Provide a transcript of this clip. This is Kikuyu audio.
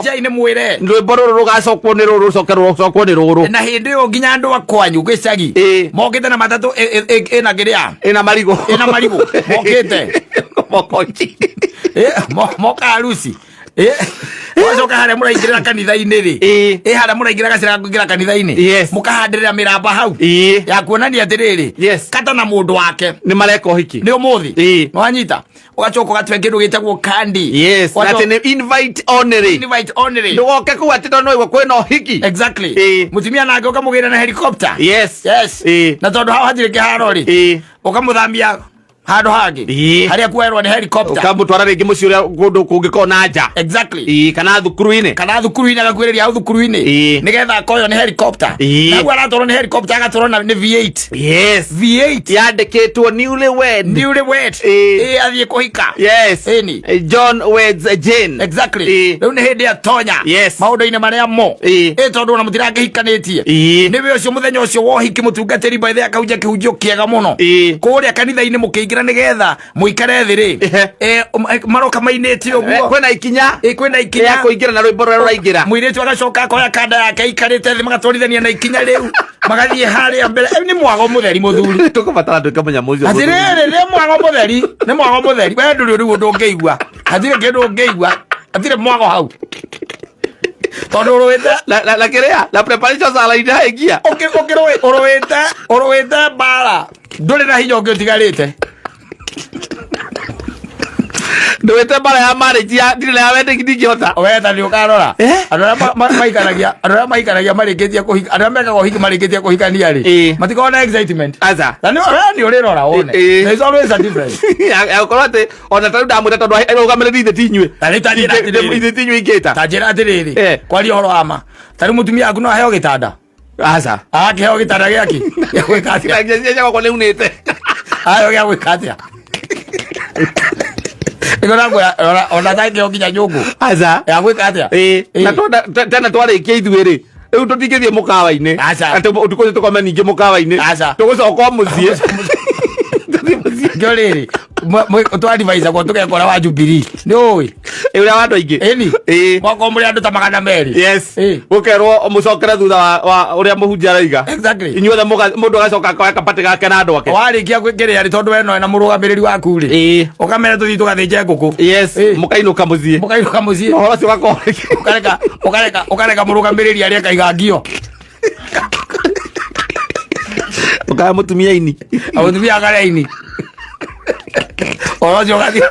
Njai nĩ mwĩre. Rwĩmbo rũrũ rũgacokwo nĩ rũrũ, rũcoke rũcokwo nĩ rũrũ. Na hĩndĩ ĩyo nginya andũ a kwanyu gĩcagi mokĩte na matatũ ĩna kĩrĩa, ĩna marigũ, ĩna marigũ mokĩte. Mokochi. Moka harusi. Wacoka harĩa mũraingĩrĩra kanitha-inĩ rĩ, harĩa mũraingĩra gacĩra ga kũingĩra kanitha-inĩ, mũkahandĩrĩra mĩramba hau ya kuonania atĩrĩrĩ, kata na mũndũ wake nĩ mareka ũhiki. Nĩ ũmũthĩ. Nĩwanyita, ũgacoka ũgatua kĩndũ gĩtagwo kandi. Na atĩ nĩ invite only. Invite only. Ndũgoke kũu atĩ tondũ nĩwaigua kwĩna ũhiki. Mũtumia nake ũkamũgĩra na helicopter. Na tondũ hau hatirĩ kĩharo rĩ, ũkamũthamia handũ hangĩ harĩa kuoerwo nĩ helicopter. Ũkamũtwara rĩngĩ mũciĩ ũrĩa kũndũ kũngĩkorwo na nja. Kana thukuru-inĩ. Kana thukuru-inĩ, agakuĩrĩria hau thukuru-inĩ, nĩgetha akoywo nĩ helicopter. Nagua aratwarwo nĩ helicopter, agatwarwo na nĩ V8. V8. Yandĩkĩtwo newly wed. Newly wed. Athiĩ kũhika. Ĩni. John weds Jane. Rĩu nĩ hĩndĩ atonya maũndũ-inĩ marĩa mo, ĩ tondũ ona mũtirakĩhikanĩtie. Nĩwe ũcio mũthenya ũcio wa ũhiki, mũtungatĩri by the akahunjia kĩhunjio kĩega mũno kũrĩa kanitha-inĩ mũkĩingĩra nĩgetha mũikare thĩ rĩ. Maroka mainĩte ũguo. Kwĩna ikinya. Kwĩna ikinya rĩa kũingĩra na rwĩmbo rũrĩa rũraingĩra. Mũirĩtu agacoka akoya kanda yake aikarĩte thĩ, magatwarithania na ikinya rĩu, magathiĩ harĩa mbere. Nĩ mwago mũtheri, mũthuri. Tũkũbatara nduĩke mũnyamũ ũcio. Atĩrĩrĩ, nĩ mwago mũtheri, nĩ mwago mũtheri. We ndũrĩ rĩu ũndũ ũngĩigua, hatirĩ kĩndũ ũngĩigua, hatirĩ mwago hau tondũ ũrũĩte na kĩrĩa na preparation za line haingia. Ũrũĩte mbara, ndũrĩ na hinya ũngĩ ũtigarĩte. Ndũĩte mbara ya marriage ya ndirĩ na ya wedding, ndingĩhota. We ta nĩ ũkarora andũ arĩa maikaragia, andũ arĩa maikaragia marĩkĩtie kũhika, andũ arĩa mekaga ũhiki marĩkĩtie kũhikania rĩ, matikoragwo na excitement. Aca. Na nĩ we nĩ ũrĩrora wone. There is always a difference. Ya gũkorwo atĩ ona ta rĩu ndamwĩra tondũ arũgamĩrĩri ithe ti inyuĩ. Ta rĩu ta njĩra atĩrĩrĩ. Ithe ti inyuĩ ingĩta. Ta njĩra atĩrĩrĩ, kwaria ũhoro wa ma, ta rĩu mũtumia waku no aheo gĩtanda? Aca. Akĩheo gĩtanda gĩake gĩa gwĩka atĩa? Gĩcia gwakwa nĩ unĩte. Aheo gĩa gwĩka atĩa? Nĩguo ndakwĩra, ona tangĩheo nginya nyũngũ Aca. ya gwĩka atĩa? Na tena twarĩkia ithuĩ rĩ, rĩu tũtingĩthiĩ mũkawa-inĩ. Aca. Atĩ ũtukũ ũcio tũkome ningĩ mũkawa-inĩ. Aca. Tũgũcoka o mũciĩ. Tũthiĩ mũciĩ. Ngĩo rĩrĩ, twadivise-agwo tũgekora wa Jubilee, nĩ ũĩ. Ũrĩa wa andũ aingĩ. Ĩni. Mwakorwo mũrĩ andũ ta 200. Gũkerwo mũcokere thutha wa ũrĩa mũhunjia araiga. Inyuothe mũndũ agacoka akoya kabati gake na andũ ake. Warĩkia kĩrĩa rĩ, tondũ we noe na mũrũgamĩrĩri waku rĩ, ũkamera tũthiĩ tũgathĩnje ngũkũ. Mũkainũka mũciĩ. Mũkainũka mũciĩ. Ũhoro ũcio ũgakorwo Ũkareka mũrũgamĩrĩri arĩa akaiga ngio. Ũkaya mũtumia ini. Mũtumia akarĩa ini. Ũhoro ũcio ũgathiĩ.